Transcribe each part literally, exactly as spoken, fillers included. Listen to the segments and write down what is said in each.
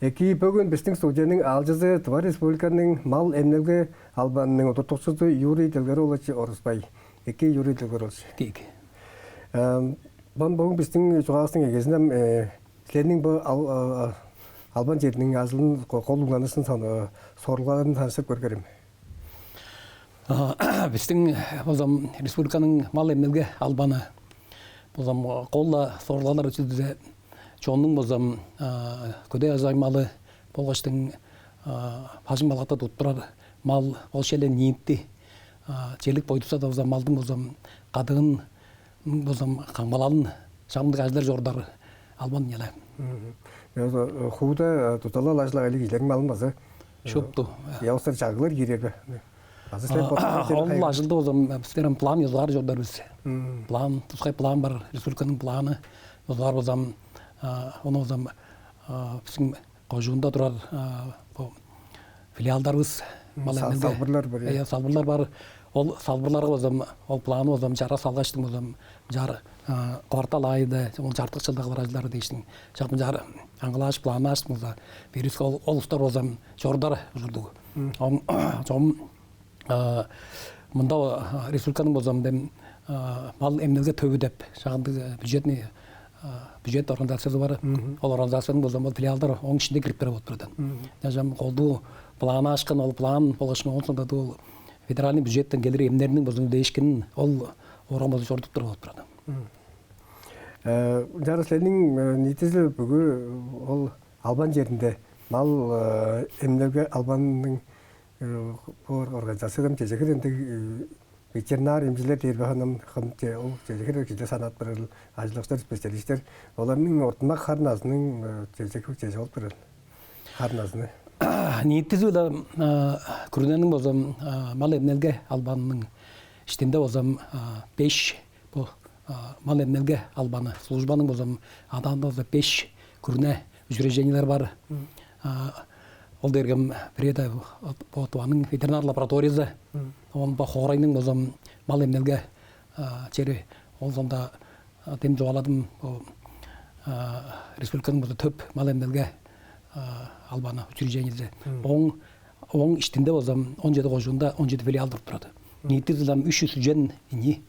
Экии, бөгүн бистиң студияның аалчызы Тыва Республиканың мал эмнелге албанының удуртукчузу Юрий Делгер-оолович Орусбай. Экии, Юрий Делгер-оолович. Экии. Эм, бо-, бөгүн бистиң чугаавыстың эгезинде, э, силерниң бо ал-, а, албан чериниң ажылын, ко-, кол угланыышкынын, сон-, э, сорулгаларын таныштырып көрүңерем. А, бистиң болза республиканың мал эмнелге албаны болза кол-ла сорулгалар чүве дизе, чоннуң болза, а, көдээ ажыл-агый малы болгаштың, а, бажың-балгатта тудуп турар мал, ол шеле ниити, а, черлик бойдуста-даа болза малдың болза кадыын болза камгалалын, шак мындыг ажылдар чорудар албан-дыр ийин. Мгм. Ынчаарга, э, хууда, э, дузалал ажыл-агыйлыг кижилерниң малын база, э, шупту, э, я болза чагыглар киирер бе? База силер, а, ол ажылды болза, э, бистер ам план ёзугаар чорудар бис. Мгм. План, тускай план бар, республиканың планы ёзугаар болза, а, ону болза, а, бистиң кожуунда турар, а, бо филиалдарывыс, мм, мал эмнелге салбырлар бар, э, э, салбырлар бар. Ол салбырларга болза, ол планы болза чара салгаштың болза, чар, а, квартал аайы-даа, ол чартык чылда кылыр ажылдары дээштиң. Шак мынчаар аңгылааш, планнааштың болза, бир үс ол, ол улустар болза чорудар ужурлуг. Мм. Оң, чогум, а, мында, а, республиканың болза дем, а, мал эмнелге төвү деп шак ындыг, э, бюджетный, а, бюджет организациязы бар. Мгм. Ол организацияның болза ол филиалдар ооң иштинде кирип турар болуп турар. Мгм. Ынчангаш колдуу планнаашкын, ол план болгаш оон соонда ол федеральный бюджеттен келир эмнерниң болза үлээшкинин ол орган болза чорудуп турар болуп турар. Мгм. Э, ынчаарга силерниң, э, ниитизи бүгү ол албан черинде мал, э, эмнелге албанының, э, бо организациязы ам чеже хире ындыг, э, ветеринар эмчилер дээр бе, харын ам, хам-, че-, ол чеже хире кижилер санап турар, ажылдакчылар, специалистер, оларның ортумак хар-назының, э, чеже хире, чеже болуп турар, хар-назыны. Ниитизи-биле, а, күрүнениң болза, а, мал эмнелге албанының иштинде болза, а, беш, бо, а, мал эмнелге албаны, службаның болза адаанда болза беш күрүне учреждениелер бар. Мгм. А, ол дээрге бирээде бо Тываның ветеринар лабораториязы, мгм, оон бо хоорайның болза мал эмнелге, а, чери, оон соонда, а, дем чугааладым, бо, а, республиканың болза төп мал эмнелге, а, албаны, учреждениези. Мгм. Ооң, ооң иштинде болза он чеди кожуунда он чеди филиал туруп турар. Мгм. Ниитизи ам үш чүс үжен ийи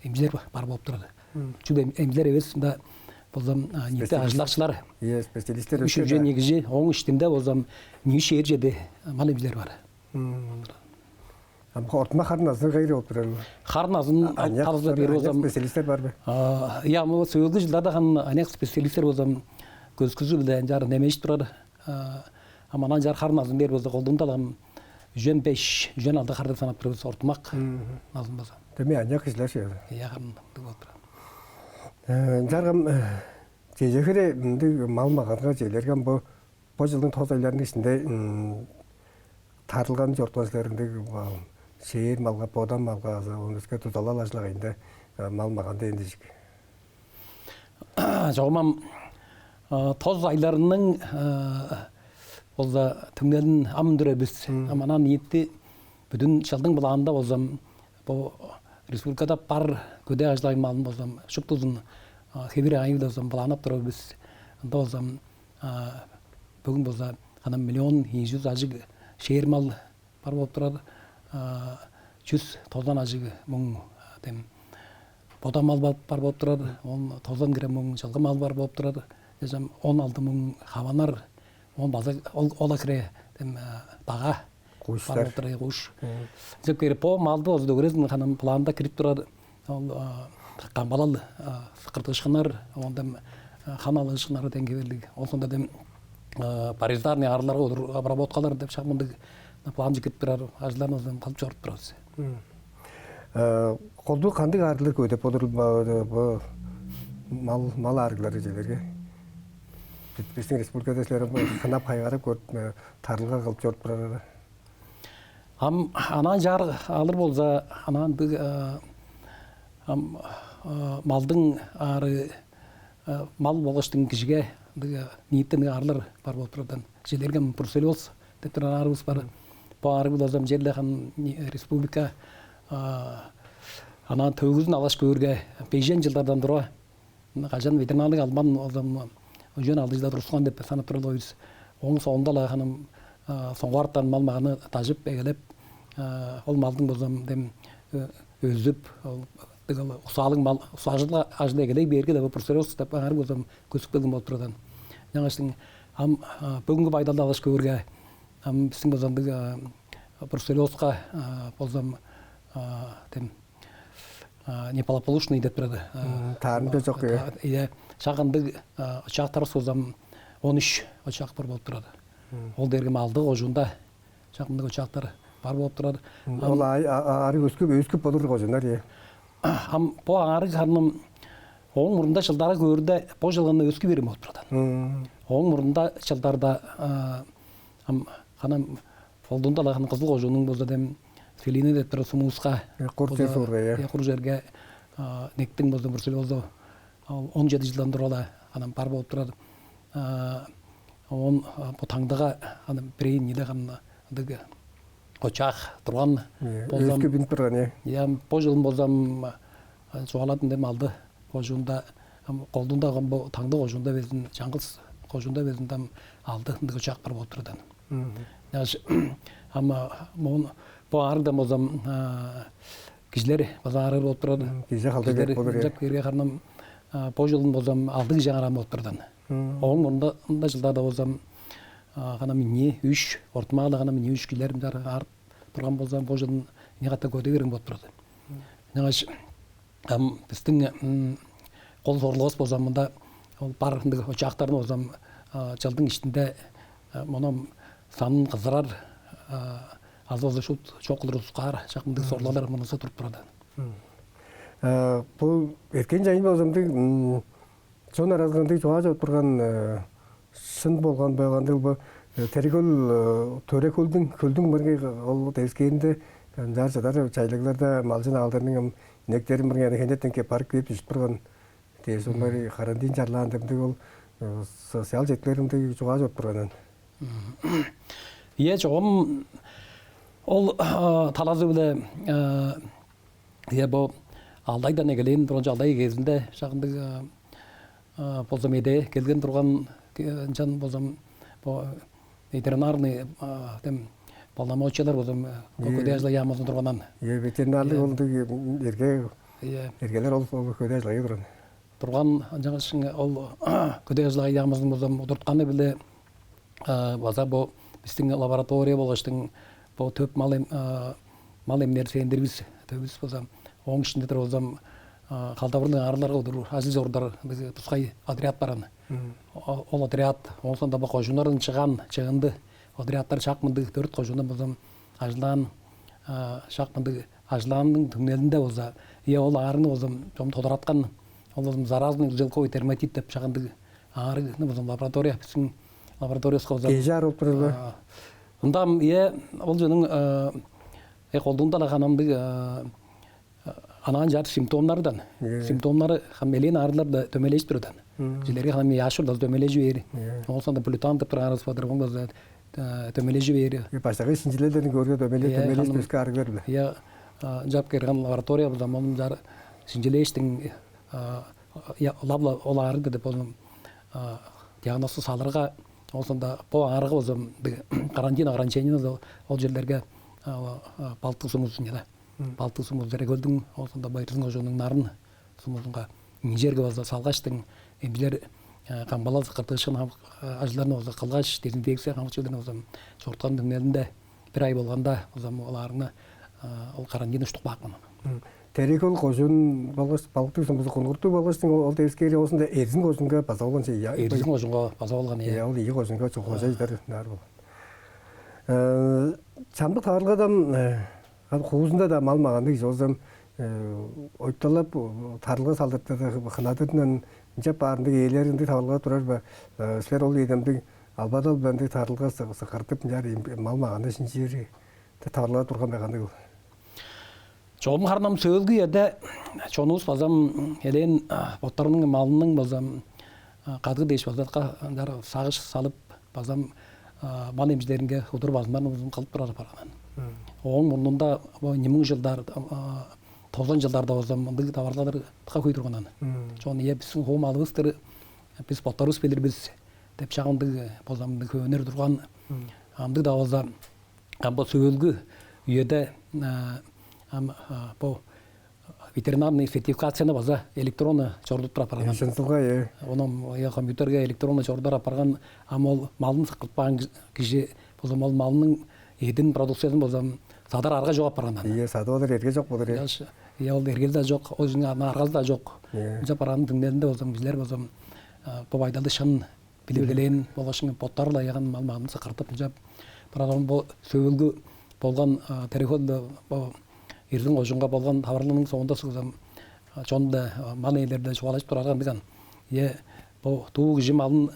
эмчилер ба-, бар болуп турар. Мгм. Чүгле эм-, эмчилер эвес, мында болза, а, ниити специалист, ажылдакчылар. Ийе, специалисттер үш чүс үжен ийи кижи, ооң иштинде болза ийи чүс чээрби чеди мал эмчилери бар. Мгм. Ам ортумак хар-назы кайы хире болуп турар? Хар-назын, а, аныяк, талазы бир аныяк болза, специалисттер бар бе? А, ийе, ам сөөлгү чылдарда харын аныяк специалисттер болза көскүзү-биле ынчаар немежип турар. А, ам анаа ынчаар хар-назын дээр болза, колдуунда-ла ам үжен беш, үжен алды хар деп санап турар бис, ортумак, мгм, назын болза. Дөмей аныяк кижилер шыгажы. Ийе, харын ындыг болуп турар. Э, ынчаарга ам, э, чеже хире мындыг мал-маганга, чижээлээрге ам бо, бо чылдың тос айларының иштинде, м, тарылганы чорупкан силер, ындыг, а, шээр малга, бода малга азы оон өске дузалал ажыл-агыйында, а, мал-маган дээн дижик. Чогум ам, а, тос айларының, а, болза түңнелин ам үндүрер бис. Мм. Ам анаа ниити бүдүн чылдың планында болза, бо республикада бар көдээ ажыл-агый малын болза шуптузун, а, хевир аайы-биле болза планнап турар бис. Ында болза, а, бөгүн болза харын миллион ийи чүс ажыг шээр мал бар болуп турар, а, чүс тозан ажыг муң, а, дем бода мал бар, бар болуп турар, он тозан хире муң чылгы мал бар болуп турар, дезем, он алды муң хаваннар, оон база ол, ол-ла хире, дем, а, дага, куштар, бар болуп турар, куш. Мгм. Дээп кээрге, бо малды болза дөгерезин харын планда кирип турар, ол, а, камгалал, а, кыртыышкыннар, оон дем, а, хан алыышкыннары дең хевирлиг. Ол соонда дем, а, паразитарный аарыгларга удур обработкалар деп шак мындыг планче кирип турар ажылдарны кылып чоруп турар бис. Мгм. Э, колдуу кандыг аарыглар көвүдеп болур бо, бо мал, мал аарыглары чүвелерге? Бистиң республикада силер бо хынап, хайгаарап көрүп, э, тарылга кылып чоруп турар. Ам анаа ынчаар алыр болза, анаа ындыг, э, ам, э, малдың аары, э, мал болгаштың кижиге ындыг, э, ниитте ындыг аарыглар бар болуп турардан. Чижээлээрге, ам бруцеллёз деп турар аарывыс бар. Бо аарыг болза ам черле харын республика, э, анаа төөгүзүн алгаш көөрге, бежен чылдардан тура, кажан ветеринарлыг албан болза үжен алды чылда тургускан деп санап турар болгай бис. Ооң соонда-ла харын ам соңгуартан мал-маганы дажып эгелеп, ол малдың болза ам дем өзүп, ол дыгыл усаалыг мал, усаажылга ажыл эгелей бээрге-ле, бо бруцеллёз деп аңаа болза ам көстүп келген болуп турар-дыр. Ынчангаштың ам бөгүнгү байдалды алгаш көөрге, ам бистиң болза ындыг бруцеллёзка болза ам дем неблагополучный деп турар. Таарымча чок, ийе. Шак ындыг очаг тарас болза ам он үш очаг бар болуп турар. Ол дээрге ам алды кожуунда шак ындыг очаг тар бар болуп турар. Ол аарыг өскүп, өскүп болур кожууннар, ийе. Ам бо аарыг харын ам ооң мурнунда чылдарга көөрде, бо чылгы-ла өскүп берген болуп турар-дыр. Ооң мурнунда чылдарда ам харын ам колдуунда-ла харын Кызыл кожууннуң болза дем Целинный деп турар сумуска, кур чер суурга, ийе, кур черге инектиң болза бруцеллёзу, ол он чеди чылдан тура-ла харын ам бар болуп турар. Оон бо Таңдыга харын ам бирээде харын ындыг очаг турган болза ам, өскүп үнүп турган, ийе. Ийе, бо чылын болза ам чугааладым дем алды кожуунда, ам колдуунда ам бо Таңды кожуунда безин, чаңгыс кожуунда безин ам алды ындыг очаг бар болуп турар-дыр. Ынчангаш ам моон бо аарыгдан болза ам кижилер база аарыыр болуп турар. Кижи халдап кижилер берип болур, ийе. Ынчап кээрге харын ам бо чылын болза ам алды кижи аарыыр болуп турар-дыр. Ооң мурнунда ында чылдарда болза ам харын ам ийи, үш, ортумаа-ла харын ам ийи, үш кижилер ынчаар аарып турган болза ам, бо чылын ийи катап көдей берген болуп турар-дыр. Ынчангаш ам бистиң кол сорулгавыс болза ам мында ол бар ындыг очаг тарын болза ам чылдың иштинде мону ам санын кызырар азы болза шуут чок кылдыр узуткаар, шак мындыг сорулгалар мурнувуста туруп турар-дыр. Бо эрткен чайын болза ам ындыг чон аразында ындыг чугаа чоруп турган, шын болган бе, кандыг бо, Тере-Хөл, Төре-Хөлдүң, Хөлдүң мырыңай ол девискээринде ынчаар чыдар чайлагларда малчын аалдарның ам инектерин мырыңай хенертен кээп барып кээп дүжүп турган дээр, сонуургаар карантин чарлаан деп ындыг ол социал четкилерде ындыг чугаа чоруп турган. Ийе, чогум ол талазы-биле, ийе, бо алды айдан эгелээн турган, алды ай эгезинде шак ындыг болза ам медээ келген турган, ынчан болза ам бо ветеринарный дем полномочиялар болза ам көдээ ажыл-агый яамызында турган. Ийе, ветеринарлыг ол ындыг эрге, ийе, эргелер ол, ол көдээ ажыл-агый турган. Турган, ынчангаш ол көдээ ажыл-агый яамызының болза ам удуртканы-биле база бо бистиң лаборатория болгаштың бо төп мал эм-, мал эмнээр центривис, төөвүс болза ам, ооң иштинде-дир болза ам халдавырлыг аарыгларга удур ажыл чоруур ындыг тускай отряд бар аан. Ол отряд, ооң соонда бо кожууннардан чыгган чыынды отрядтар шак мындыг дөрт кожуундан болза ам ажылдаан, шак мындыг ажылдааның түңнелинде болза, ийе, ол аарыгны болза ам чогум тодараткан, ол болза ам заразный узелковый дерматит деп шак ындыг аарыгны болза ам лаборатория, бистиң лабораториявыска болза ам кежи аарып турар бе? Ында ам, ийе, ол чүвениң колдуунда-ла харын ам ындыг анаан чаар симптомнардан. Симптомнары харын ам элээн аарыглар-даа дөмейлежип турар аан. Силерге харын ам яшур-даа дөмейлежи бээр. Ооң соонда блютант деп турар аарыгыс бар-дыр, ооң база дөмейлежи бээр. Баштайгы шинчилелдерин көөрге дөмейлежи, дөмейлежи төске аарыглар-биле. Ийе, ынчап кээрге лаборатория болза ам ону ынчаар шинчилээштиң, ылап-ла ол аарыг деп болза ам диагнозту салырга, ооң соонда бо аарыгга болза ам карантин ограничениязы ол черлерге, Балтык сумузунга, Балтык сумузу, Тере-Хөлдүң, ооң соонда Байырзын кожууннуң Нарын сумузунга, ийи черге база салгаштың, эмчилер камгалал сыкыртыышкын ажылдарын база кылгаш, дезинфекция, хамык чүүлдерин база чоруткан түңнелинде, бир ай болганда база ам ол аарыгны, ол карантин уштуп каапкан. Тере-Хөл кожуун болгаш Балтык сумузу, Кунгуртуг болгаштың ол девискээри, ооң соонда Эрзин кожуунга база болган чүве, ийе. Эрзин кожуунга база болган, ийе. Ийе, ол ийи кожуунга чок, кожа чыдар ынаар болган. Чамдык таварылгада ам хуузунда-даа мал-маганныг кижи болза ам, ойталап, тарылга салдыртыр, хынадырындан ынчап баар ындыг ээлер, ындыг таварылга турар бе? Силер ол үеде ындыг албадал-биле ындыг тарылга сы-, сыкыртып, ынчаар мал-маганны шинчиир таварылга турган бе, кандыгыл? Чогум харын ам сөөлгү үеде чонувус база ам элээн боттарының малының база ам кадыы дээш база ынчаар сагыш салып, база ам мал эмчилеринге удур базымнарын узун кылып турар апарган. Ооң мурнунда бо ийи муң чылдар, тозан чылдарда болза ам мындыг таварылгалар дыка хөй турган. Чон, ийе, бистиң хуу малывыс-тыр, бис боттарывыс билир бис, деп шак ындыг болза мындыг хөөннер турган. Ындыг-даа болза, ам бо сөөлгү үеде ам бо ветеринарный сертификацияны база электронно чорудуп турар апарган. Шынзылга, э. Ону я компьютерге электронно чорудуп апарган, ам ол малын сыкыртпаан кижи болза, ол малының эъдин, продукциязын болза садар арга чок апарган. Ие, садып алыр эрге чок болур, э. Я ол эргези-даа чок, ол чүнүң аргазы-даа чок. Ынча апарганның түңнелинде болза, кижилер болза бо байдалды шын билип эгелээн болгаш боттары-ла аян мал-маганын сыкыртып, ынча бараан. Бо сөөлгү болган терең-хөлде, бо Эрзин кожуунга болган таварылганың соонда сугзам, чон-даа, мал ээлери-даа чугаалажып турар ындыган. Ийе, бо дуу кижи малын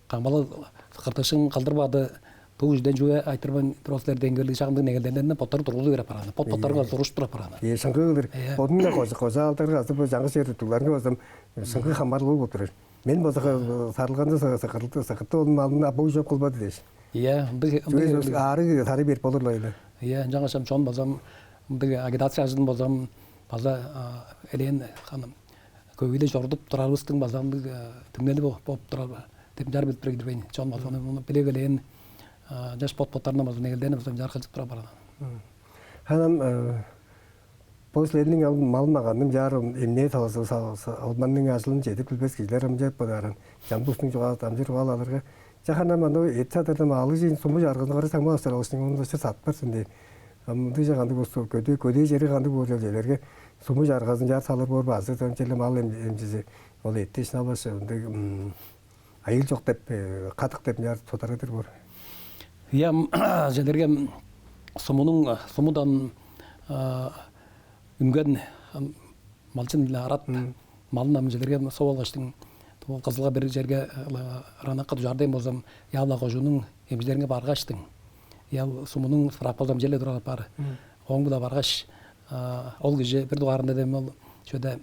камгалал кыртышын кылдырбады, дуу кижиден чүве айтырбайн туруп силер деңгерлиг шагындыг негелденнерни боттары тургузу берип апарганы, бот-боттарынга сурушуп туруп апарганы. Ийе, шыңгыы кылдыр. Ийе. Бодунуң-даа кожа, кожа алдыргазы бо чаңгыс чер туттугларынга болзам, шыңгыы хамаарылыг болуп турар. Мен болза сакыртты, сакыртты ол малымны бо чоп кылбады дээш. Ийе, ындыг, ындыг. Аарыг сары берип болур-ла эле. Ийе, ынчангаш ам чон базам ындыг агитация ажылын базам база элээн ханым көбүйле чорудуп турарывыстың база ындыг түңнели болуп турар деп ынчаар билип тур ийин. Чон база ону билип элээн чаш бот-боттарына база негелдени база ынчаар кылчып турар барган. Ханым, бо силерниң мал-маганның чаар эмнээ талазы, олбанның ажылын чедип билбес кижилер ам чедип бодааран, чамдык улустуң чугаазы дамчыр угаал алырга, чаханам аны эт садардан аалыг чейин суму чаргызын кара саңма баштар алыштың, ону дашчы сатпар сен дээр. Ам мындыг чагандыг болсу, көдээ, көдээ чери кандыг боор чел черлерге суму чаргазын чаар салыр боор базы, черле мал эмчизи ол эттешин албаш ындыг айыыл чок деп, кадык деп ынчаар тодарадыр боор. Ийе, ам чедерге сумунуң, сумудан үнген малчын-биле арат малын ам чедерге соп алгаштың, ол Кызылга бир черге рынокка дужаар дээн болзам, яала кожуунуң эмчилеринге баргаштың, яал сумунуң справказы ам черле турар апаар. Ооң-биле баргаш, ол кижи бир дугаарында дем ол чүведе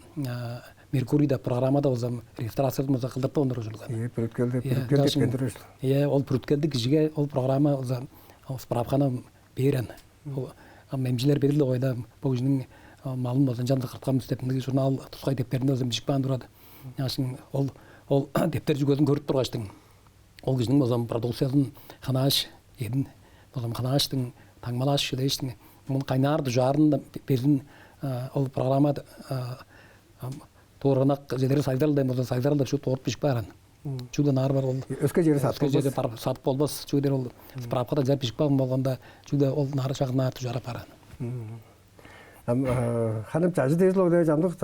Меркурий деп программада болзам регистрациясын болза кылдыртып ондур ужурлуган. Ийе, бүрүткелди, Ийе, бүрүткел ынчангаш депкен тур ужурлуг. Ийе, ол бүрүткелдиг кижиге ол программа болза ол справканы бээр аан. Ол ам эмчилер бээр-ле койда бо кижиниң малын болза ынчан кырткан бис деп ындыг журнал тускай дептеринде болза бижип каан турады. Ынчангаш ол, ол дептер чүгезин көрүп тургаштың, ол кижиниң болза продукциязын хынааш, эдин болза хынааштың, таңмалааш, шыдээштиң, муну кайнаар дужаарын безин ол программа туурунак чедери сайзырал дээн болза сайзырал деп шуут оруп бижип каар аан. Чүгле наар бар ол. Өске черге сатып өске черге болбас. Барып сатып болбас. Чүгле ол справкада чар бижип каан болганда, чүгле ол наар шагын наар дужаарап бараан. Ам ханым чажы дээш-ле ода чамдык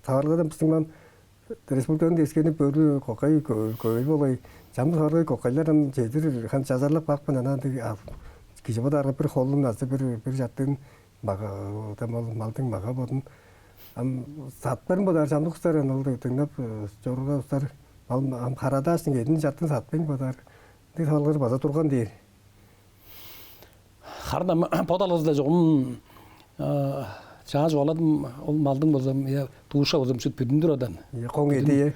таварылгадан бистиң мам республиканың дескени бөрү кокай көөл болгай. Чамдык таварылгай кокайлар ам чедир хан чазарлап каапкан, анаа ындыг кижи бодаарга бир холун азы бир бир чартыын мага, ол малдың мага бодун. Ам сатпарын бодаар чамдык устар, аны ол дыңнап чоруур устар, мал ам харадааштың эдин чартын сатпайн бодаар. Ындыг таварылгалар база турган дээр. Харын ам бо талазы-даа чогум чаа чугааладым, ол малдың болза, я, душа болза шуут бүдүн турар аан. Коң эди, э.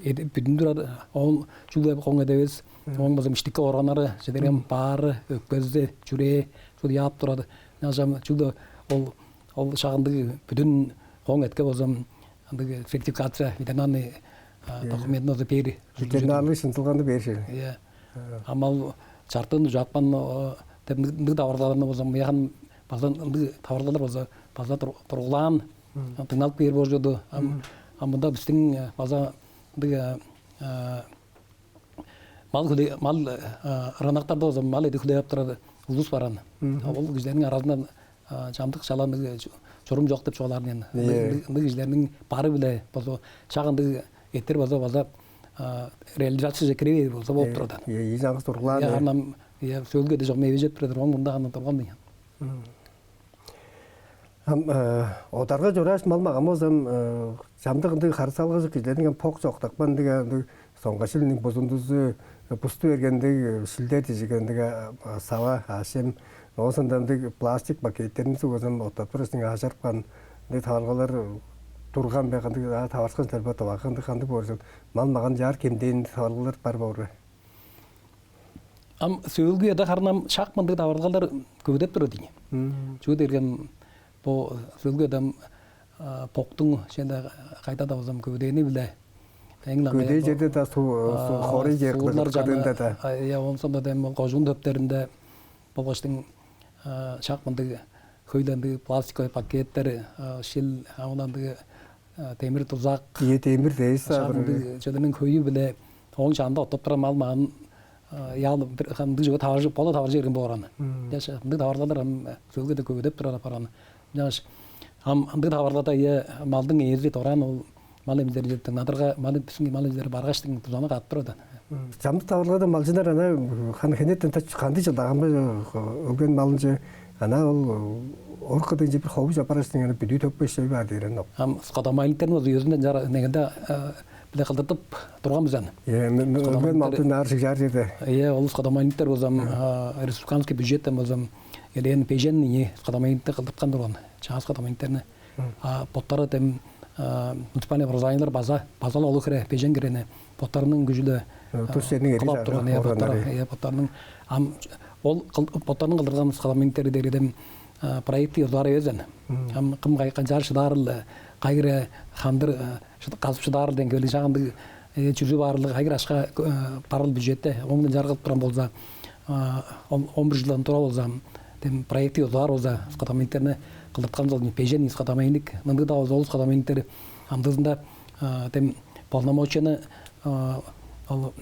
Эди бүдүн турар, ол чүгле коң эди эвес, ооң болза иштики органнары, чедерем баары, өкпези, чүрээ, шуут яап турар. Ынчангаш чүгле ол, ол шагындыг бүдүн коң этке болза ындыг сертификация, ветеринарный документин болза бээр. Ветеринарлыг шынзылганы бээр шер. Ийе. Ам ол чартыын дужаапкан деп ындыг таварылгаларны болза, мыяхан база ындыг таварылгалар болза база тургулаан дыңналып кээр боор чорду. Ам мында бистиң база ындыг мал хүле, мал рыноктарда болза мал эди хүлээп турар улус бар аан. Ол кижилерниң аразындан чамдык чалаан чурум чок деп чугаалаар мен. Ындыг кижилерниң бары-биле болза шак ындыг эттер болза база реализацияже кире бээр болза болуп турар аан. Ийе, ийе, чаңгыс тургулаан. Ам сөөлгү эди чогум эвежеп турар, оон мында аны турган мен. Ам одарга чорааш мал-маган болзам, чамдык ындыг харыысалгажы кижилерниң ам пок чоктапкан ындыг, ындыг соңгашылының бузундузу, бусту берген ындыг шилдер дижиген ындыг сава, аъш-чем, оон соонда ындыг пластик пакеттерин сугузун оттап турар сиң ажырыпкан ындыг таварылгалар турган бе, кандыг таварышкан силер бе, таварышкан ындыг кандыг боор чыл, мал-маган чаар кемдээн таварылгалар бар боор бе? Ам сөөлгү эде харын ам шак мындыг таварылгалар көвүдеп турар дийин. Чүге дээрге ам бо сөөлгү эде ам боктуң чеде кайда-даа болзам көвүдээни-биле Эң көдээ черде-даа, суу, хоорай чер кыдыында-даа. Ийе, ооң соонда дем ол кожуун төптеринде болгаштың шак мындыг хөйле ындыг пластиковый пакеттер, шил, ам ындыг демир дузак. Ийе, демир дээш, шак мындыг чүвелерниң хөйү-биле ооң чанында оттап турар мал маан, ял бир ындыг чүве таваржы, бола таваржы берген боор аан. Ындыг таварылгалар ам сөөлгү-даа көвүдеп турар апарган. Ынчангаш ам ындыг таварылгада, ийе, малдың ээзи дораан ол мал эмчилеринче дыңнадырга, мал, бистиң мал эмчилери баргаштың дузаны каап турар аан. Чамдык таварылгада малчыннар ана ханы хенертен тач кандыг чылдаган бе өлген малынче, ана ол орук кыдыынче бир ховуш аппаргаштың, ана бүдүү төкпейн баар дээр ынак. Ам скотомогильниктер болза үезинде ынчаар негенде биле кылдыртып турган бис аан. Ийе, өлген малды ынаар шыгжаар черде. Ийе, ол скотомогильниктер болза ам республиканский бюджеттен болза ам элээн бежен ийи скотомогильниктер кылдырткан турган. Чаа скотомогильниктерни. А боттары дем муниципальный образованиелер база, база-ла ол хире, бежен хирени боттарының күжү-биле тус черниң эриин кылып турган, ийе, боттары, органнары. Ийе, боттарының ам ол боттарының кылдырган скотомогильниктери дээрге дем проект ёзугаар эвес аан. Ам кым кай канчаар шыдаарыл, кайы хире хандыр казып шыдаарыл дээн хевирлиг шак ындыг чүзү баарлыг, кайы хире акша барыл бюджетте, оон ынчаар кылып турган болза, он бир чылдан тура болза, дем проект ёзугаар болза, скотомогильниктерни кылдырткан болза, бежен ийи скотомогильник, ындыг-даа болза, ол скотомогильниктер амдыызында дем полномочияны ол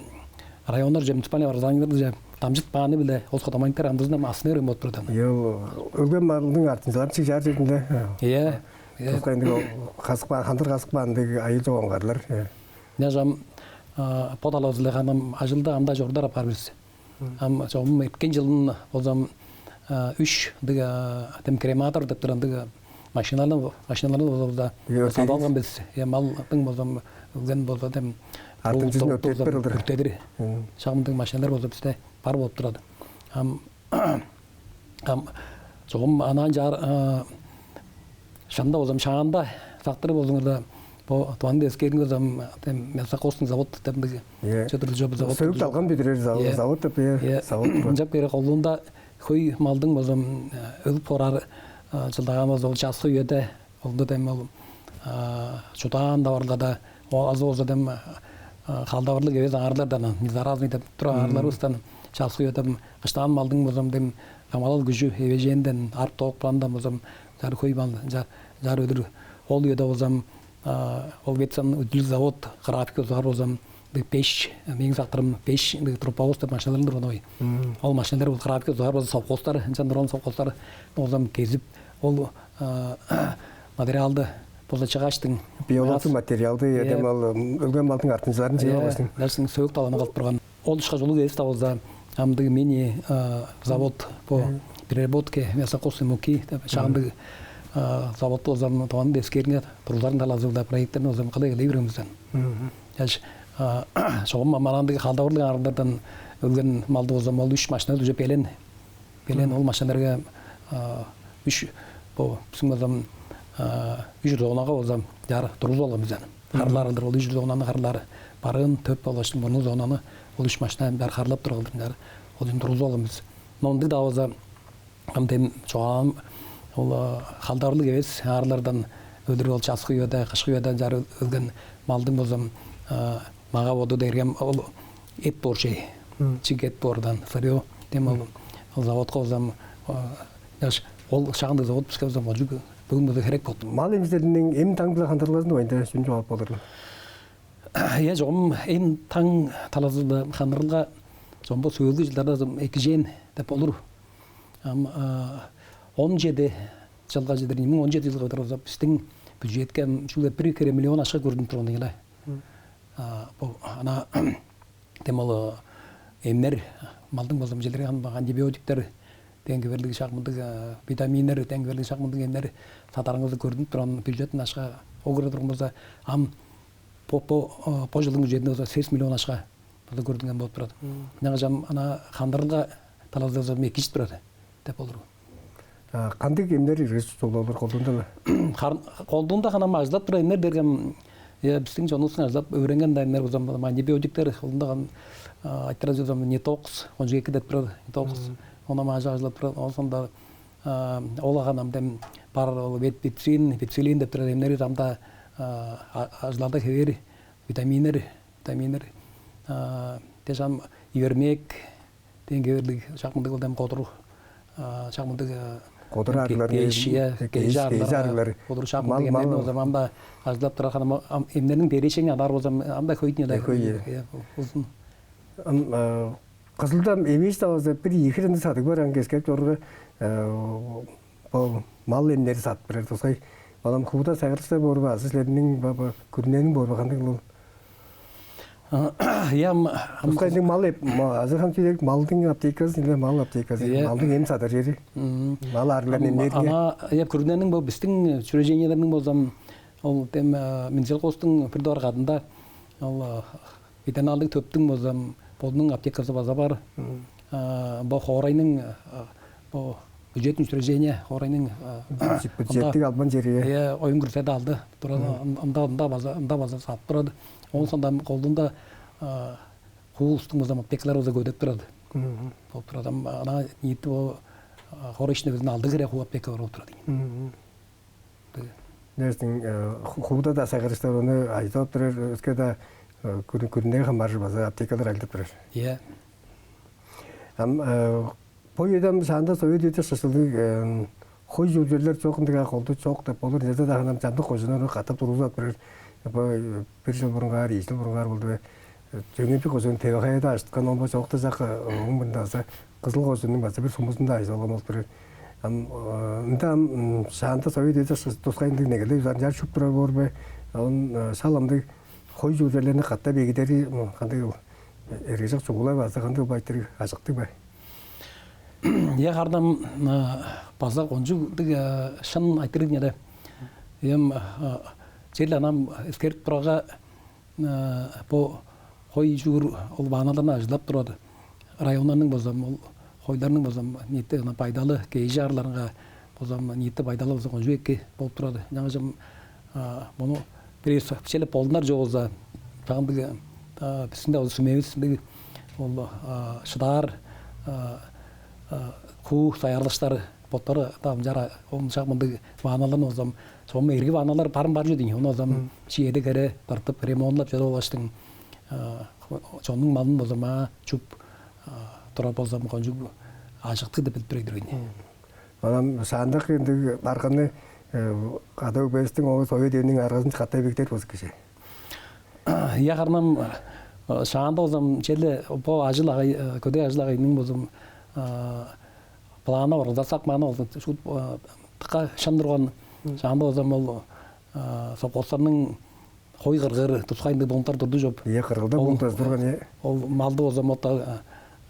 районнарже, муниципальный образованиелерже дамчыт бааны-биле ол скотомогильниктер амдыызында астына берген болуп турар аан. Ийе, ол өлген малдың артынчыларын шыгжаар черинде. Ийе, ийе. Тускай ындыг казып каан, хандыр казып каан ындыг айыыл чок оңгарлар. Ынчангаш ам бо талазы-биле харын ам ажылды ам-даа чорудар апаар бис. Ам чогум эрткен чылын болза ам үш ындыг дем крематор деп турар ындыг машиналар, машиналар болза садып алган бис. Ийе, малдың болза ам өлген болза дем артынчызын өрттедир. Өрттедир. Шак мындыг машиналар болза бисте бар болуп турар. Ам Ам чогум анаа ынчаар шынында болза ам шаанда сактырып болзуңарда, бо Тываның девискээринге болза ам дем мясокостный завод деп ындыг чөдүрлү чоп завод. Сөөк-далган бүдүрер завод деп, ийе, завод. Ынчап кээрге колдуунда хөй малдың болза ам өлүп боор чылдагаан болза, ол часкы үеде Ол-даа дем ол чудаан таварылгада, ол азы болза дем халдавырлыг эвес аарыглардан, незаразный деп турар аарыгларывыстан, часкы үеде кыштаан малдың болза дем камгалал күжү эвээжээнден, арып-доок баандан болза, чаар хөй мал, чаар, чаар өлүр. Ол үеде болза ол ветсанүдүлүг завод график ёзугаар болза, беш, мээң сактырым беш, ындыг труповоз деп машиналардан турган ой. Ол машиналар ол график ёзугаар болза, совхозтар, ынчан турган совхозтар болза кезип, ол материалды болза чыгааштың, биологтуг материалды, эдем ол өлген малдың артынчыларын чыып алгаштың, дальше сөөк-далганы кылып турган. Ол ышкаш улуг эвес-даа болза, амдыг мини завод по переработке мясокостной муки деп шаандыг завод болза, Тываның девискээринге тургузарын талазы-биле проекттерин болза кылып эгелей берген бис. Чаш чогум манаандыг халдавырлыг аарыглардан өлген малды болза, ол үш машина уже белен Белен ол машиналарга үш, бо бистиң болза үш зонага болза чаар тургузуп алган бис аан. Харылаар кылдыр ол үш зонаны харылаар, барыын, төп болгаш мурнуу зонаны ол үш машина чаар харылап турар кылдыр чаар ол үн тургузуп алган бис. Но ындыг-даа болза, ам дем чугаам, ол халдавырлыг эвес аарыглардан өлүр, ол часкы үеде, кышкы үеде чаар өлген малдың болза мага-боду дээрге ол эт боор чүве. Чиг эт боордан, сырьё. Дем ол, ол заводка болза, чаш ол шаандыг завод биске болза кончуг бөгүн болза херек болду. Мал эмчилериниң эм-таң-биле хандырылгазын дугайында чүнү чугаалап болур? Ийе, чогум эм-таң талазы-биле хандырылга чогум бо сөөлгү чылдарда эки-чээн деп болур. Ам он чеди чылга чедир, ийи муң он чеди чылга чедир болза, бистиң бюджетке чүгле бир хире миллион акша көрдүнүп турган деңге-ле. Бо ана дем ол эмнер, малдың болза чедирген антибиотиктер дээн хевирлиг, шак мындыг витаминнер дээн хевирлиг, шак мындыг эмнер садарыңызы көрдүнүп турган бюджеттен акша ол кире турган болза, ам бо, бо, бо чылдың бюджетинде болза сес миллион акша болза көрдүнген болуп турат. Ынчангаш ам ана хандырылга талазы болза эки чыт турар деп болур. Кандыг эмнер иргеш, чугула олар колдуунда-ла? Колдуунда ханам ажылдап турар эмнер дээрге, бистиң чонувустуң ажылдап өөренген-даа эмнер болза, антибиотиктер, колдуунда айтырар болза, нетокс, кончуг эки деп турар, нетокс. Ону маажы ажылдап турар. Ооң соонда ол ханам дем бар ол ветпицин, пицилин деп турар эмнери ам-даа ажылдап хевээр. витаминнер, витаминнер, а, дээш ам ивермек дээн хевирлиг, шак мындыг ол дем кодур, а, шак мындыг, а, кодур аарыглар, кежи аарыглар, кодур шак мындыг эмнерни болза ам-даа ажыглап турар. Ам эмнерниң перечень адаар болза ам-даа хөй-дүр ийин. Хөй, ийе. Узун. Ам, а, Кызылда эвээш-даа болза бир-ийи хире ындыг садыг бар, аңаа эскерип чоруур, э, бо мал эмнери садып турар тускай. Ол ам хууда сайгарлыкчылар боор бе азы силерниң бо, бо күрүнениң боор бе, кандыг ол? Ийе, ам, ам тускай ындыг мал эп, ма-, азы хам чүве малдың аптеказы, ийе, мал аптеказы, ийе, малдың эм садар чери. Мм. Мал аарыгларын эмнээрге. Ам, ам, ийе, күрүнениң бо бистиң учреждениелерниң болза ам, ол дем, э, Минсельхозтуң бир дугаар кадында ол, э, ветеринарлыг төптүң болза ам бодунуң аптеказы база бар. Мгм. А, бо хоорайның, а, бо бюджетный учреждение, хоорайның, а, бюджет-, бюджеттиг албан чери. Э, оюн-күрүнени алды турар. Мгм. Ын-, ында, ында база, ында база садып турар. Ооң соонда ам колдуунда, а, хуу улустуң болза ам аптекалары болза көдеп турар. Мгм. Болуп турар. Ам ана ниити бо, а, хоорай иштинде безин алды хире хуу аптека бар болуп турар ийин. Мгм. Дээрзиң, э, ху-, хууда-даа сайгарлыкчылар ону ажыдып турар, өске-даа, э, күр-, күрүнеге хамааржыр база аптекалар ажылдап турар. Ийе. Ам, э, бо үеде ам шаанда Совет үеде шыгжылдыг, э, хой чүүл черлер чок, ындыг-ла колдуу чок деп болур. Черле-даа ханам чамдык кожууннар ону катап тургузуп ап турар. Бо, э, бир чыл бурунгаар, ийи чыл бурунгаар болду бе? Чөөн-Хемчик кожуун Теве-Хаяда ажыткан, ол бо чоокта чак, э, ооң мурнунда база Кызыл кожууннуң база бир сумузунда ажылдап алган болуп турар. Ам, э, ында ам, м, шаанда Совет үеде тускай ындыг негелдей узарынчаар чуп турар боор бе? Оон, э, шал ындыг хой чүүл черлерни катап эгидери, м, кандыг ол, э, эргежок чугула бе азы кандыг ол, бо айтырыг ажыктыг бе? Ийе, харын ам, э, база кончуг ындыг, э, шын айтырыг-дыр ийин. Эм, э, черле ам эскерип турарга, э, бо хой чүүл ол ванналарны ажыглап турар районнарның болза ам, ол хойларның болза ам ниити ынаар байдалы, кежи аарыгларынга болза ам ниити байдалы болза кончуг эки болуп турар. Ынчангаш ам, а, муну бир эвес черле болдунар чок болза, чагындыг, а, бистиң-даа ол сүмевис ындыг, ол, а, шыдаар, а, а, хуу сайгарлыкчылар боттары-даа ынчаар, оон шак мындыг ванналарны болза ам, чогум эрги ванналар барын бар чүве-дир ийин. Ону болза ам, мгм, чиеде кире тыртып, ремонтлап чоруп алгаштың, а, чоннуң малын болза ам чуп, а, турар болза ам, кончуг ажыктыг деп билип тур ийин. Мгм. Оон ам шаандагы ындыг барганы, э, када өгбевистиң, ол Совет үениң аргазын катап эгидер болза кижи. Ийе, харын ам, э, шаанда болза ам черле бо ажыл-агый, э, көдээ ажыл-агыйның болза ам, э, планы, организациялап кааны болза ам, шуут, э, дыка шын турган. Мгм. Шаанда болза ам ол, э, совхозтарның хой кыргыыр тускай ындыг пунктар турду чоп. Ийе, кыргыылда пунктар турган, ийе. Ол малды болза ам, э,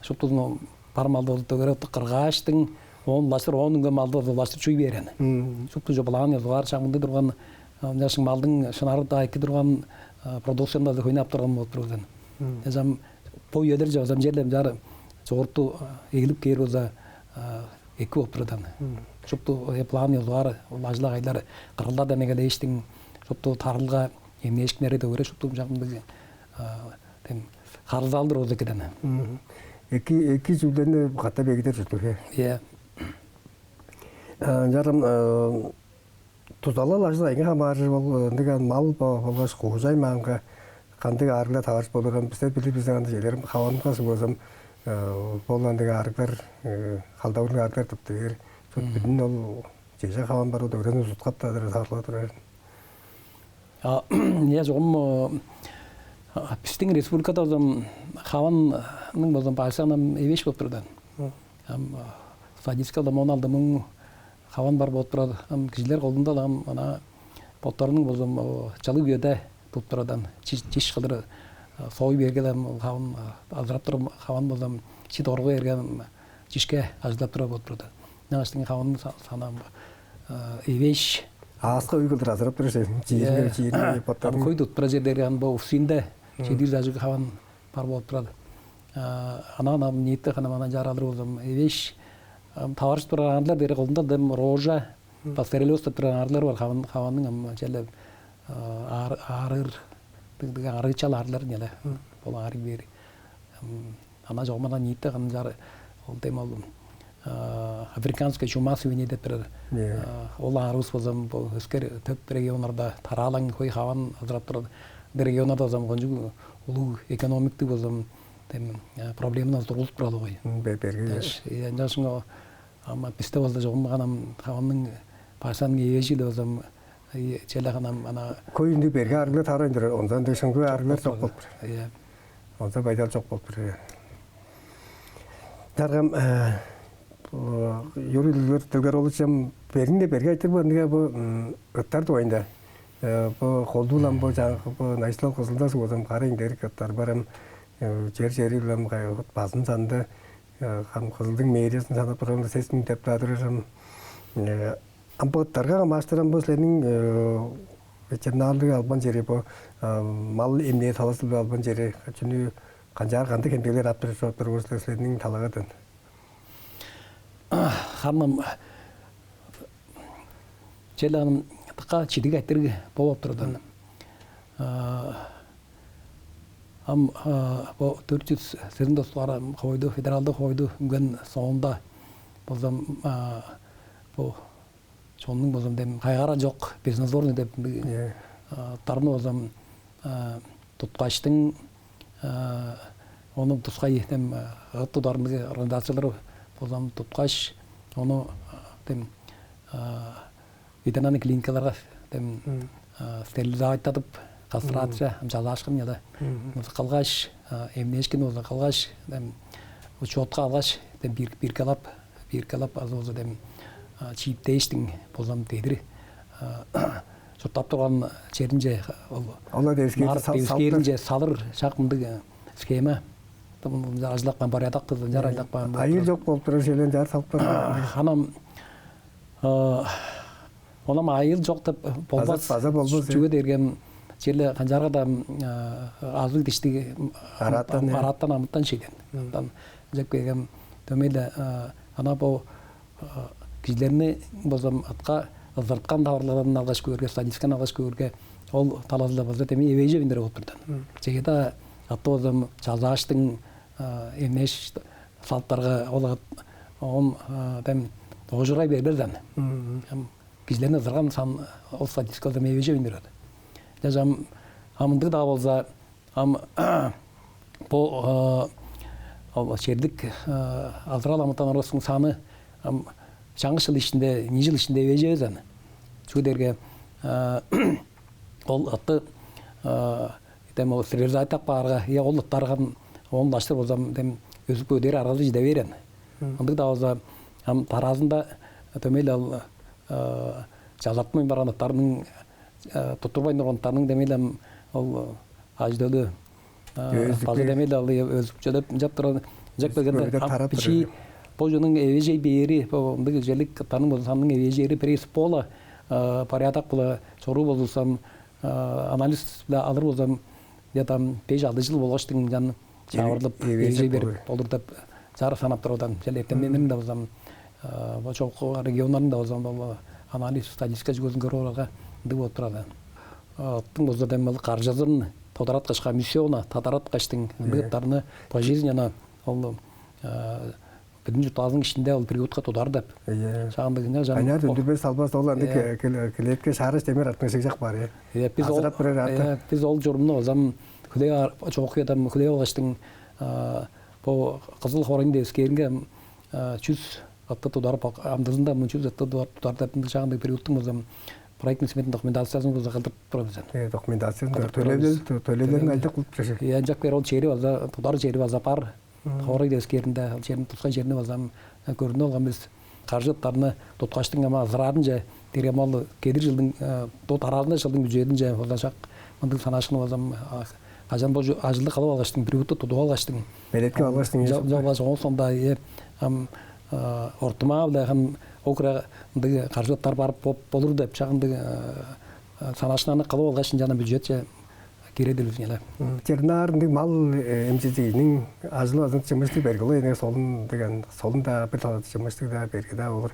шуптузун, бар малды болза ам дөгере кыргааштың, оон улаштыр, оон үнген малды болза ам улаштыр чуй бээр аан. Мгм. Шупту чоп былаан ёзугаар шак мындыг турган, э, ынчангаш малдың шынары-даа эки турган, э, продукцияны-даа хөйнү ап турган болуп турар ийин. Мгм. Ынчангаш ам бо үелерже болза ам черле ынчаар чогурту, э, эгелеп кээр болза, э, эки болуп турар ийин. Мгм. Шупту, э, план ёзугаар ол ажыл-агыйлар, кыргыылдардан эгелээштиң, шупту тарыылга, эмнээшкиннери дөгере шупту шак мындыг, э, дем харылзаалдыр болза эки-дир ийин. Мгм. Эки, эки чүүлдерни катап эгидер ужурлуг, э. Ийе. Э, ынчаарга, э, дузалал ажыл-агыйга хамааржыр ол, э, ындыг ам мал бо-, болгаш куужай маанга кандыг аарыглар таваржып болур? Ам бистер билир бис, ындыг черлер ам хаванга суг болза ам, э, бо-ла ындыг аарыглар, э, халдавырлыг аарыглар тыптып бээр. Шуут, мгм, бүдүн ол чеже хаван бар, ол дөгерезин узуткап-даа турар, сагырлап турар. А, ийе, чогум, э, бистиң республикада болза ам хаванның болза ам базасы ам эвээш болуп турар ийин. Мгм. Ам, э, статистикада он алды муң хаван бар болуп турар. Ам кижилер колдуунда-ла ам ана боттарының болза ам, о, чылыг үеде тудуп турар ийин. Чиш, чиш кылдыр, э, соой бээрге-ле ам ол хаван, э, азырап турар хаван болза ам, чип оргу бээрге ам, чишке ажылдап турар болуп турар ийин. Ынчангаштың хаванның са-, саны ам, э, эвээш. Ааска өй кылдыр азырап турар сен. Чииринге, э, чииринге, а, боттарың. Ам хөй тудуп турар черлерге ам бо УФСИН-де, мгм, чеди чүс ажыг хаван бар болуп турар. А, анаа ам ниити ханам анаа чаралыр болза ам, эвээш, ам, таваржып турар аарыглар дээрге колдуунда дем рожа, мгм, пастереллез деп турар аарыглар бар. Хаван, хаванның ам черле, а, аар-, аарыыр, дыг-, дыг аарыычал аарыглар ийин але. Мгм. Ол аарый бээр. Ам, анаа чогум анаа ниити ханам чар-, ол дем ол, а, африканская чума свиней деп турар. Ийе. А, ол аарывыс болза ам, бо өскер төп регионнарда тараалаң хөй хаван азырап турар. Регионнарда болза кончуг улуг экономиктиг болза дем проблеманы тургузуп туралы гой. Берге. Ынчангаш ама бисте болза чогум ам хаманның пашаның эвежили болза черле ханам ана көй үнү берге арыглар тарайын турар, онза ынча шыңгы арыглар чок болуп тур. Онза байдал чок болуп тур. Даргам юрүлүлөр дөгер олучам берин де берге айтыр бар, неге бу ыттар дугайында. Бу холдуулам бу жаңы бу найсылал кызылда сугузам кара иңдерик ыттар барам. Чер чери улам базын санды. Хам кызылдың мэриясын санап турганда сес миң деп таадырырым. Ам быттарга камааштырам бу силерниң ветеринарлыг албан чери бу мал эмнээ талазы албан чери чүнү канчаар кандыг хемчеглер ап турар тургузула силерниң талагадан. Хамам челаным така чидиг айтырыг болуп турдан. Ам бо төрт жүз сезен тостугаар хойду федералдык хойду үнген соонда болзам бу чоннуң болзам дем кайгара жок безнадзорный деп тарны болзам туткачтың ону тускай дем ыт тударындагы организациялары болзам туткаш ону дем ветеринарный клиникаларга дем стерилизовать этип кастрация ам чалаашкын яда кылгаш эмнээшкин болза кылгаш дем учетка алгаш дем биркалап биркалап азы болза дем чииптээштиң болзам дедир чурттап турган черинче ол Ола девскээринче салыр шак мындыг схема. Ажылап каан порядок кылдынчар ажылап каан. Айыл жок болуп турар шелен жар салып турар. Ханам Онам айыл жок деп болбас. База болбас. Чүге дээрге черле канчаарга да азыг диштиг Арааттан, э. Арааттан амыттан шииден. Ындан жеп келген дөмейле ана бо кижилерни болзам атка ызырткан таварлардан алгаш көөрге, статистиканы алгаш көөрге ол талазылда болза деми эвейже биндер болуп турдан. Чеге да атты болзам чалзааштың эмнеш салыптарга ол он дем доожурай бербезен. Кижилерни ызырган сан ол статистикаларда мевеже үндүрөт. Жам амындыг даа болза ам бо ол черлик азырал амытан оростуң саны ам жаңы жыл ишинде, ний жыл ишинде эвежевезен. Чүгү дерге ол ытты дем ол стерилизация баарга, я ол ыттарган оон улаштыр болзам дем өзүп көдээр аргазы чиде берен. Ындыг даа болза ам тараазында дөмей ал чазартмайн барган ыттарның туттурбайн турган ыттарның демей ам ол ажыдылы база демей ал өзүп чедеп ынчап турган ынчап келгенде бичии бо чонуң эвежей бээри бо ындыг желик ыттарның болза санның эвежери пресс пола порядок була чоруу болза анализ биле алыр болзам я там беш алты жыл болгоштуң жан чавырлып эвежей берип болур деп жара санап турган. Жел эртемденнерин да болзам бо чогку регионнарын да болзам бо анализ статистика жүгөзүн көрүп аларга ындыг болуп турар. Оттуң болза дем каржазын тодараткашка миссиона тодараткаштың ындыгыттарны пожизненно ол Бүдүн чурттаазының ишинде ол приютка тудар деп. Ийе. Шаандыгына жан. Аняр үндүрбес салбас ол андык клетке шаарыш демер артын шыгжак бар э. Иә, биз ол Азырап бирер арты. Иә, биз ол журумну озам хүлээ чоокуядан хүлээ алгаштың бо кызыл хоройну дескеринге чүз атты тудар амдызында мын чүз атты тудар деп шаандык приюттуң озам проектный сметный документациясын кылдырып турабыз. Э, документациясын төлөөлөр төлөөлөрүн айлдык кылып жашар. Иә, жак бер ол чери база тудар чери база бар. Хоорай дескеринде, ал черин тускай черни базам көрүнүп алган бис. Каржы ыттарны туткаштың ама ызыраарынче дирге мал келир жылдың до тараазында жылдың бюджетинче болашак мындыг санаашкыны базам кажан бо ажылды кылып алгаштың, бир уту тудуп алгаштың. Белетке алгаштың. Жолбаш оон сонда ам ортума биле ам окра мындыг каржы ыттар барып болур деп чагындыг санаашкынаны кылып алгаш ынчана бюджетче кире дилбизин эле. Чернаар ындыг мал эмчизиниң ажылы азын чымыштыг берги ол эне солун деген солун да бир талат чымыштыг да берги да болур.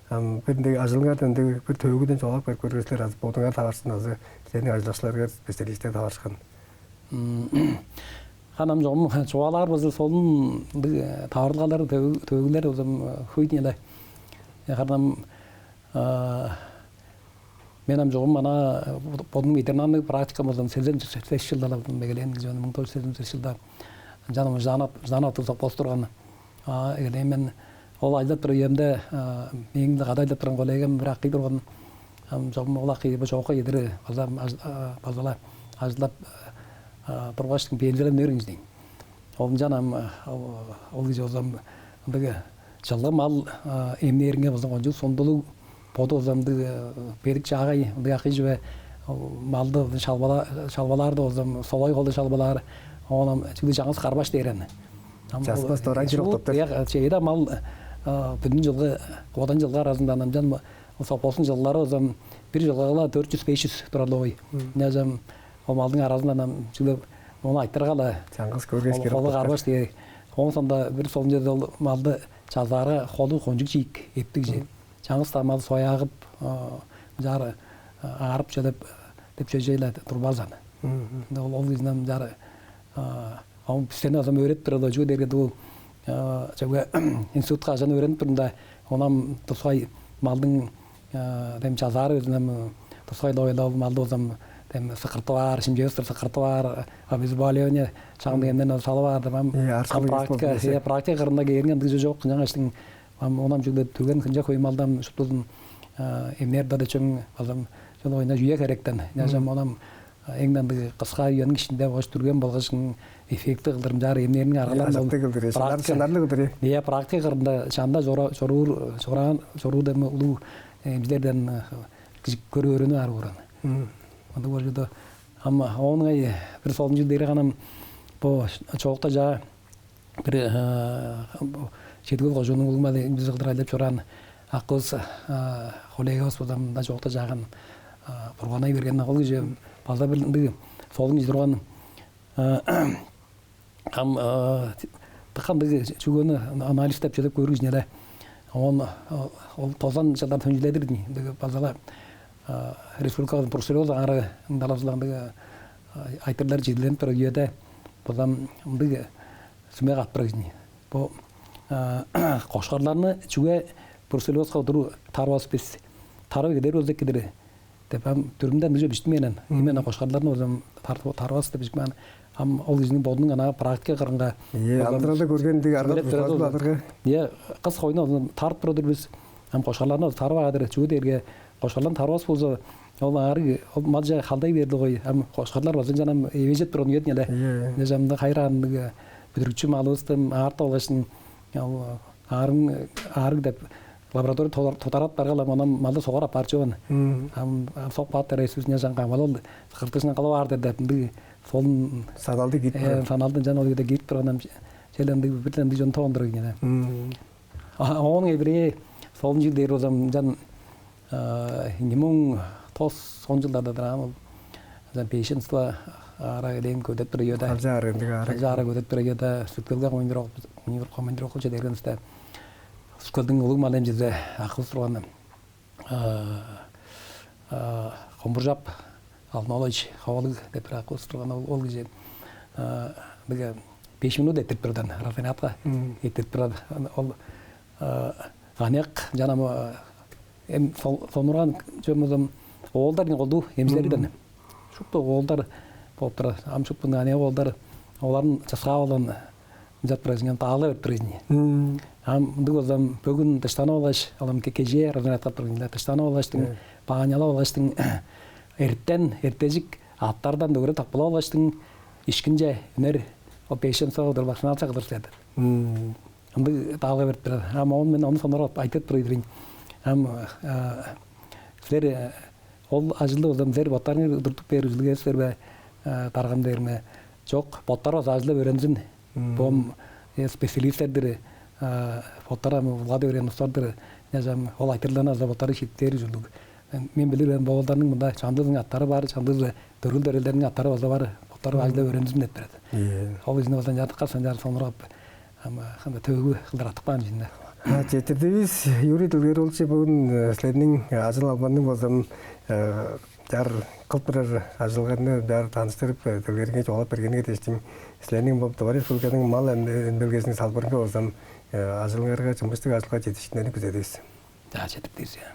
Ам бир ындыг ажылыңар да ындыг бир төөгүдөн чугаалап берип көргөсүлөр азы бодуңар таварышсын азы сени ажылакчыларыңар специалисттер таварышкан. Ханам жогум чугаалаар болза солун ындыг таварылгалар төөгүлер болза хөйдүн эле. Ханам Мен ам чогум ана бодумнуң ветеринарный практикам болза, сезен сес чылда-ла эгелээн кижи мен, муң тос чүс сезен сес чылда. Ынчан ам Жданов, Жданов аттыг совхоз турган. А, эгелээн мен ол ажылдап турар үемде, а, мээң-биле кады ажылдап турган коллегам бир акый турган. Ам чогум ол акый бо чоокка чедир база ам аж-, а, база-ла ажылдап, а, тургаш, пенсиядан үнер кижи ийин. Ол ынчан ам, а, ол, ол кижи болза ам ындыг чылгы мал, а, эмнээринге болза кончуг сундулуг, боду болза ам ындыг, а, бедик-чаагай, ындыг акый чүве, ол малды шалбала-, шалбалаарда болза ам, согай холду шалбалаар, оон ам чүгле чаңгыс карбаш дээр аны. Ам ол, часпас дораан чырык шуут, топтар. Чейде мал, а, бүдүн чылгы, бодан чылгы аразында ам ынчан м-, ол совхоздуң чылгылары болза ам бир чылгыга-ла дөрт чүс, беш чүс турар-ла болгай. Мм. Ынчан ам ол малдың аразындан ам чүгле ону айтырга-ла. Чаңгыс көргеш хол-, кирип холу каптар. Карбаш дээр. Ооң соонда бир солун черде ол малды чазаарга холу кончуг чиик, эптиг кижи. Мгм. Чаңгыс-даа мал соягып, а, мынчаар, а, аарып чыдар деп, деп чөй-ле турбас аны. Мгм. Ында ол, ол кижини мынчаар, а, ам бистен азы өөредип турар-ла, чүге дээрге дуу, а, чүге институтка кажан өөренип турумда, оон ам тускай малдың, а, дем чазаары безин ам тускай-ла ол малды болза ам дем сыкыртып аар, шимчевистер сыкыртып аар, обезболивание шагындыг эмнерни салып аар деп ам. Э, арзылыг эвес практика, болду десе. Э, практика кырында кээрин ындыг чүве чок, ынчангаштың ам оон ам чүгле дүрген хынча хөй малды ам шуптузун, а, эмнээр-даа дечен база ам чон ойна үе херектен. Ынчангаштың ам оон ам, а, эң ындыг кыска үениң иштинде болгаш дүрген болгаш эффективдиг кылдыр ынчаар эмнээриниң аргаларын ол ажыктыг кылдыр, шынар-, практика, шынарлыг кылдыр, э. Ийе, практика кырында чанда чора-, чоруур, чораан, чоруур дем улуг, э, эмчилерден, э, кижи көрүп өөренип аар боор аны. Мм. Ындыг болчу-даа. Ам оон ыңай бир солун чүве дээрге харын ам бо чоокта чаа бир, э, бо Чеди-Хөл кожууннуң улуг мал эмчизи кылдыр ажылдап чораан акывыс, э, коллегавыс болза мында чоокта чаа харын, э, бурганнай берген, ол кижи база бир ындыг солун кижи турган. Э, ам, э, дыка ындыг чүвени анализтеп чедип көөр кижи-ле. Оон, э, ол тозан чылдар төнчүледир дийин. Ындыг база-ла, э, республикавыстың бруцеллёз аарыгының талазы-биле ындыг, э, айтырыглар чидигленип турар үеде болза ам ындыг сүме каап турар кижи ийин. Бо, а, кошкарларны чүге бруцеллёзка удур тарывас бис? Тарып эгелээр болза эки-дир деп, ам дүрүмде ындыг чүве бижиттинмээн. Мм. Именно кошкарларны болза ам тар-, тарывас деп бижиттинмээн. Ам ол кижиниң бодунуң анаа практика кырынга. Ийе, болза ам амыдыралда көрген дег арга-дуржулар-дыр. Ийе, кыс хойну болза тарып турар-дыр бис. Ам кошкарларны болза тарып аар-дыр. Чүге дээрге кошкарларны тарывас болза, ол аарыг, ол малче халдай бээр-ле болгай. Ам кошкарлар база ынчан ам эвээжеп турган үе-дир ийин але. Ийе, ийе. Ынчан ам мында хайыраан ындыг бүдүрүкчү малывысты аарта алгаштың, ол аарыг, аарыг деп лаборатория тодар-, тодарап баргаш-ла, оон ам малды согар апаар чүве-дир ийин. Мм. Ам, ам сок баатар эвес бис, ынчан ам ол кыртыжындан кылып аар-дыр деп, ындыг солун саналды киирип, э, турар. Саналды ынчан ол үеде киирип турган ам, черле ындыг, бир-ле ындыг чон тоон турар ийин але. Мм. А, оон эвирээ солун чүве дээр болза ам, ынчан, а, ийи муң тос, он чылдарда-дыр аан ол. Ынчан бешенство аарыг элээн көдеп турар үеде. Калча аарыг, ындыг аарыг. Калча аарыг көдеп турар үеде, Сүт-Хөлге командировка, командировкаже бергенивисте, Сүт-Хөлдүң улуг мал эмчизи акывыс турган, а, а, Комбуржап Алдын-оолович Ховалыг деп бир акывыс турган, ол, ол кижи, а, бир беш минут эрттирип турар-дыр аан, разрядка. Мм. Эрттирип турар. Ол, а, аныяк, ынчан ам, а, эм сол-, сонуургаан чүвем болза ам, оолдар ийин, колдуу эмчилери-дир ийин. Мм. Шупту оолдар болуп турар. Ам шупту аныяк оолдар, оларны часкаап алган, ынчап турар, ынчан даалга берип турар ийин. Мм. Ам ындыг болза ам, бөгүн дыштанып алгаш, ол ам ке-, кежээ разрядка турган-дыр ийин. Дыштанып алгаштың, э, банялап алгаштың, эртен, эртежик аттардан дөгере тапкылап алгаштың, ишкинче үнер, ол бешенствону удур вакцинация кылдырар силер деп. Мм. Ындыг даалга берип турар. Ам оон мен ону сонуургап айтып тур ийин. Ам, а, силер, э, ол ажылды болза ам силер боттарыңар удуртуп бээр ужурлуг силер бе, э, даргам дээр ме? Чок, боттары база ажылдап өөрензин. Мм. Бо ам, э, специалистер-дир, а, боттары ам улгады берген улустар-дыр. Ынчан ам ол айтырыгларны база боттары шиитпээр ужурлуг. Мен билир мен, бо оолдарның мында чамдыызының аттары бар, чамдыызы төрел-төрелдериниң аттары база бар, боттары ажылдап өөрензин деп турар. Ийе. Ол кижини база ынчаар дыка санчаар сонуургап, ам, ам төөгү кылдыр артып каан чүве-дир. А, четтирдивис, Юрий Дылгыр-оолович, бөгүн, э, силерниң, э, ажыл албанының болза ам, э, чаар кылып турар ажылыңарны чаар таныштырып, э, дылгырыңар чугаалап бергениңер дээштиң, силерниң бо Тыва Республиканың мал эм-, эмнелгезиниң салбырынга болза ам, э, ажылыңарга, чымыштыг ажылга чедиишкиннерни күзедивис. Чаа, четтирдивис, ийе.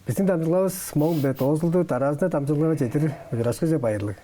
Биздин дамчылгавыс моң бе доозулду, дараазында дамчылгага чедир ужурашкыже байырлыг.